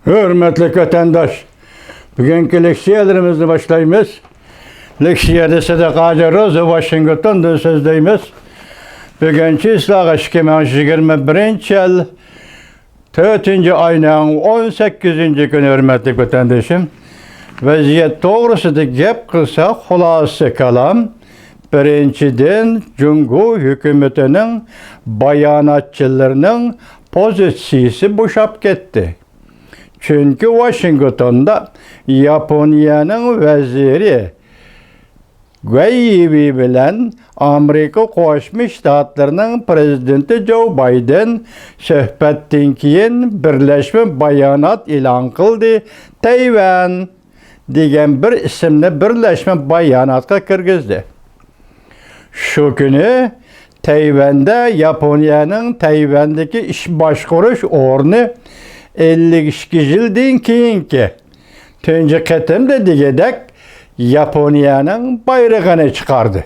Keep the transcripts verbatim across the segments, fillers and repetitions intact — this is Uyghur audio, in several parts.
ھۆرمەتلىك ۋەتەنداش، بۈگۈنكى لېكسىيەلىرىمىزنى باشلايمىز. لېكسىيەدە سىدىق ھاجى روزى ۋاشىنگتوندىن سۆزلەيمىز. بۈگۈن چىسلاغا ئىككى مىڭ يىگىرمە بىرىنچى يىل تۆتىنچى ئاينىڭ ئون سەككىزىنچى كۈنى، ھۆرمەتلىك ۋەتەندىشىم. ۋەزىيەت توغرىسىدا گەپ قىلساق، خۇلاسە كالام، بىرىنچىدىن، جۇڭگو ھۆكۈمىتىنىڭ باياناتچىلىرىنىڭ پوزىتسىيىسى بوشاپ كەتتى. چۈنكى ۋاشىنگتوندا ياپونىيەنىڭ ۋەزىرى گۇەي يىۋېي بىلەن ئامېرىكا قوشما شتاتلىرىنىڭ پرېزىدېنتى جو بايدېن سۆھبەتتىن كېيىن بىرلەشمە بايانات ئېلان قىلدى. تەيۋەن دېگەن بىر ئىسىمنى بىرلەشمە باياناتقا كىرگۈزدى. شۇ كۈنى تەيۋەندە ياپونىيەنىڭ تەيۋەندىكى ئىش باشقۇرۇش ئورنى ئەللىك ئىككى يىلدىن كېيىنكى تۇنجى قېتىمدا دېگۈدەك ياپونىيەنىڭ بايرىقىنى چىقاردى.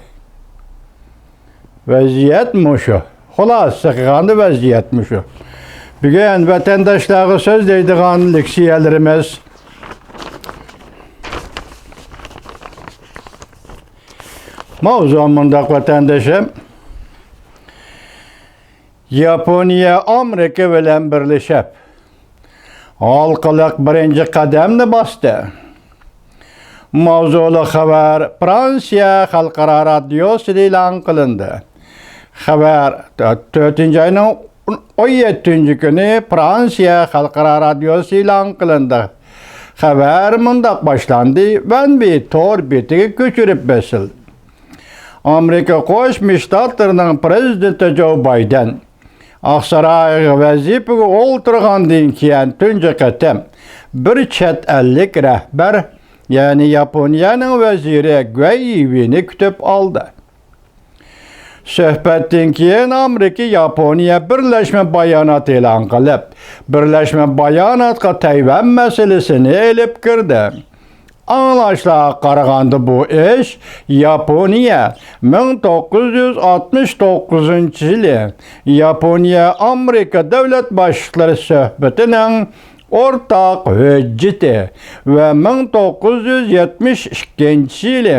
ۋەزىيەت مۇشۇ. خۇلاسە قىلغاندا ۋەزىيەت مۇشۇ. بۈگۈن ۋەتەنداشلارغا سۆزلەيدىغان لېكسىيەلىرىمىز ماۋزۇ مۇنداق، ۋەتەندىشىم. ياپونىيە ئامېرىكا بىلەن بىرلىشىپ، ھالقىلىق بىرىنچى قەدەمنى باستى. ماۋزۇلۇق خەۋەر فرانسىيە خەلقئارا رادىيوسىدا ئېلان قىلىندى. خەۋەر تۆتىنچى ئاينىڭ ئون يەتتىنچى كۈنى فرانسىيە خەلقئارا رادىيوسى ئېلان قىلىندى. خەۋەر مۇنداق باشلاندى، ۋەنبى تور بېتىگە كۆچۈرۈپ بېسىلدى. ئامېرىكا قوشما شتاتلىرىنىڭ پرېزىدېنتى جو بايدېن ئاقسارايغا ۋەزىپىگە ئولتۇرغاندىن كېيىن تۇنجى قېتىم بىر چەت ئەللىك رەھبەر، يەنى ياپونىيەنىڭ ۋەزىرى گۇەي يىۋېينى كۈتۈپ ئالدى. سۆھبەتتىن كېيىن ئامېرىكا ياپونىيە بىرلەشمە بايانات ئېلان قىلىپ، بىرلەشمە باياناتقا تەيۋەن مەسىلىسىنى ئېلىپ كىردى. ئاڭلاشلارغا قارىغاندا، بۇ ئىش ياپونىيە مىڭ توققۇز يۈز ئاتمىش توققۇزىنچى يىلى ياپونىيە ئامېرىكا دۆلەت باشلىقلىرى سۆھبىتىنىڭ ئورتاق ھۆججىتى ۋە مىڭ توققۇز يۈز يەتمىش ئىككىنچى يىلى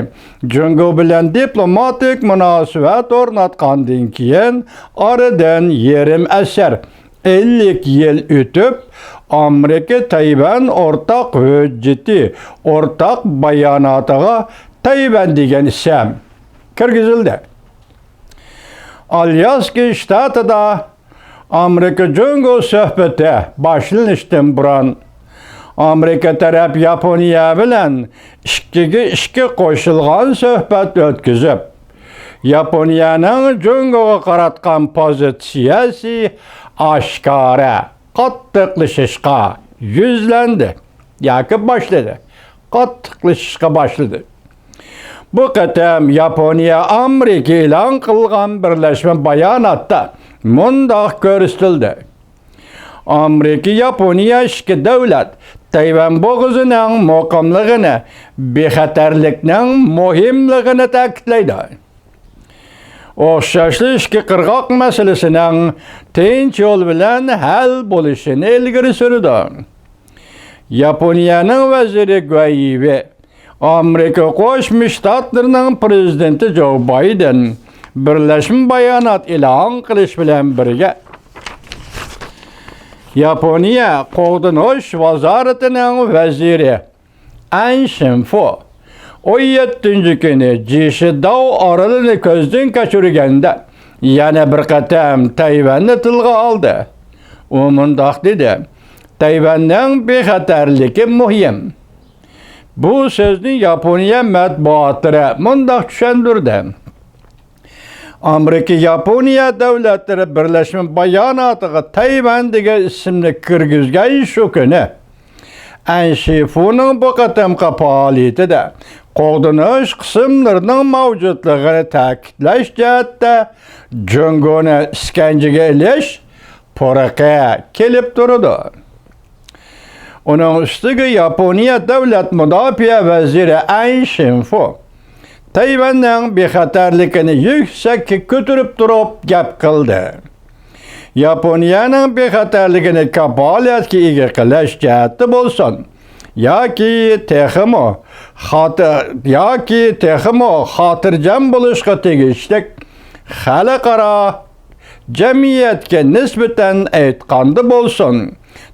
جۇڭگو بىلەن دىپلوماتىك مۇناسىۋەت ئورناتقاندىن كېيىن ئارىدىن يېرىم ئەسىر، ئەللىك يىل ئۆتۈپ، ئامېرىكا تەيۋەن ئورتاق ھۆججىتى، ئورتاق باياناتىغا تەيۋەن دېگەن ئىسىم كىرگۈزۈلدى. ئالياسكا شتاتىدا ئامېرىكا جۇڭگو سۆھبىتى باشلىنىشتىن بۇرۇن، ئامېرىكا تەرەپ ياپونىيە بىلەن ئىككىگە ئىككى قوشۇلغان سۆھبەت ئۆتكۈزۈپ، ياپونىيەنىڭ جۇڭگوغا قاراتقان پوزىتسىيەسى ئاشكارا قاتتىقلىشىشقا يۈزلەندى ياكى باشلىدى. قاتتىقلىشىشقا باشلىدى. بۇ قېتىم ياپونىيە ئامېرىكا ئېلان قىلغان بىرلەشمە باياناتتا مۇنداق كۆرسىتىلدى: ئامېرىكا ياپونىيە ئىككى دۆلەت تەيۋەن بوغۇزىنىڭ مۇقىملىقىنى، بىخەتەرلىكنىڭ مۇھىملىقىنى تەكىتلەيدۇ. ئوخشاشلا ئىككى قىرغاق مەسىلىسىنىڭ تىنچ يول بىلەن ھەل بولۇشىنى ئىلگىرى سۈرىدۇ. ياپونىيەنىڭ ۋەزىرى گۇەي يىۋېي ئامېرىكا قوشما شتاتلىرىنىڭ پرېزىدېنتى جو بايدېن بىرلەشمە بايانات ئېلان قىلىش بىلەن بىرگە، ياپونىيە قوغدىنىش ۋازارىتىنىڭ ۋەزىرى ئەن شىنفۇ ئون يەتتىنچى كۈنى جىشىداۋ ئارىلىنى كۆزدىن كەچۈرگەندە، يەنە بىر قېتىم تەيۋەننى تىلغا ئالدى. ئۇ مۇنداق دېدى: «تەيۋەننىڭ بىخەتەرلىكى مۇھىم.» بۇ سۆزنى ياپونىيە مەتبۇئاتلىرى مۇنداق چۈشەندۈردى: ئامېرىكا ياپونىيە دۆلەتلىرى بىرلەشمە باياناتىغا تەيۋەن دېگەن ئىسىمنى كىرگۈزگەن شۇ كۈنى، ئەن شىفۇنىڭ بۇ قېتىمقى پائالىيىتىدە قوغدىنىش قىسىملىرىنىڭ مەۋجۇتلۇقىنى تەكىتلەش جەھەتتە جۇڭگونى ئىسكەنجىگە ئېلىش پۇرىقى كېلىپ تۇرىدۇ. ئۇنىڭ ئۈستىگە ياپونىيە دۆلەت مۇداپىئە ۋەزىرى ئەن شىنفۇ تەيۋەننىڭ بىخەتەرلىكىنى يۈكسەككە كۆتۈرۈپ تۇرۇپ گەپ قىلدى. ياپونىيەنىڭ بىخەتەرلىكىنى كاپالەتكە ئىگە قىلىش جەھەتتە بولسۇن ياكى تېخىمۇ خاتىر-، ياكى تېخىمۇ خاتىرجەم بولۇشقا تېگىشلىك خەلقئارا جەمئىيەتكە نىسبەتەن ئېيتقاندا بولسۇن،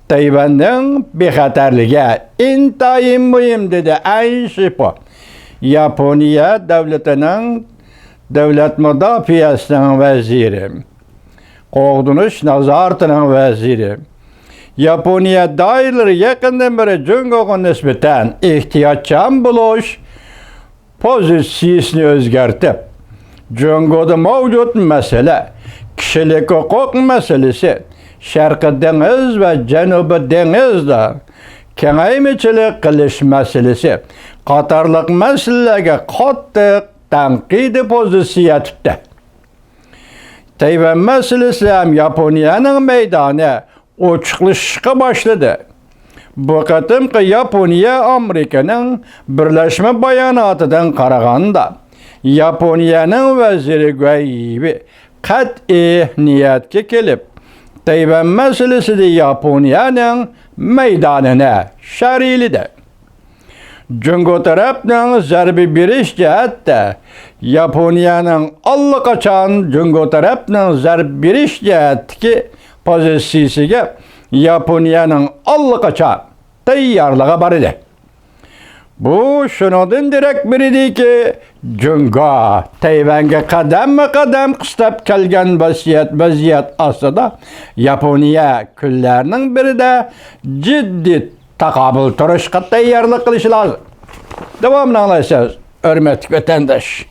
تەيۋەننىڭ بىخەتەرلىكى ئىنتايىن مۇھىم، دېدى ئەن شىپو، ياپونىيە دۆلىتىنىڭ دۆلەت مۇداپىئەسىنىڭ ۋەزىرى، قوغدىنىش نازارىتىنىڭ ۋەزىرى. ياپونىيە دائىرىلىرى يېقىندىن بېرى جۇڭگوغا نىسبەتەن ئېھتىياتچان بولۇش پوزىتسىيىسىنى ئۆزگەرتىپ، جۇڭگودا مەۋجۇت مەسىلە، كىشىلىك ھوقۇق مەسىلىسى، شەرقىي دېڭىز ۋە جەنۇبىي دېڭىزدا كېڭەيمىچىلىك قىلىش مەسىلىسى قاتارلىق مەسىلىلەرگە قاتتىق تەنقىدىي پوزىتسىيە تۇتتى. تەيۋەن مەسىلىسى ھەم ياپونىيەنىڭ مەيدانى ئوچۇقلىشىشقا باشلىدى. بۇ قېتىمقى ياپونىيە ئامېرىكىنىڭ بىرلەشمە باياناتىدىن قارىغاندا، ياپونىيەنىڭ ۋەزىرى گۇەي يىۋېي قەتئىي نىيەتكە كېلىپ، تەيۋەن مەسىلىسىدە ياپونىيەنىڭ مەيدانىنى شەرھلىدى. جۇڭگو تەرەپنىڭ زەربە بېرىش جەھەتتە ياپونىيەنىڭ ئاللىقاچان جۇڭگو تەرەپنىڭ زەربە بېرىش جەھەتتىكى پوزىتسىيىسىگە ياپونىيەنىڭ ئاللىقاچان تەييارلىقى بار ئىدى. بۇ شۇنىڭدىن دېرەك بېرىدۇكى، جۇڭگو تەيۋەنگە قەدەممۇ قەدەم قىستاپ كەلگەن ۋەزىيەت، ۋەزىيەت ئاستىدا ياپونىيە كۈنلەرنىڭ بىرىدە جىددىي تاقابىل تۇرۇشقا تەييارلىق قىلىشى لازىم. داۋامىنى ئاڭلايسىز، ھۆرمەتلىك ۋەتەنداش.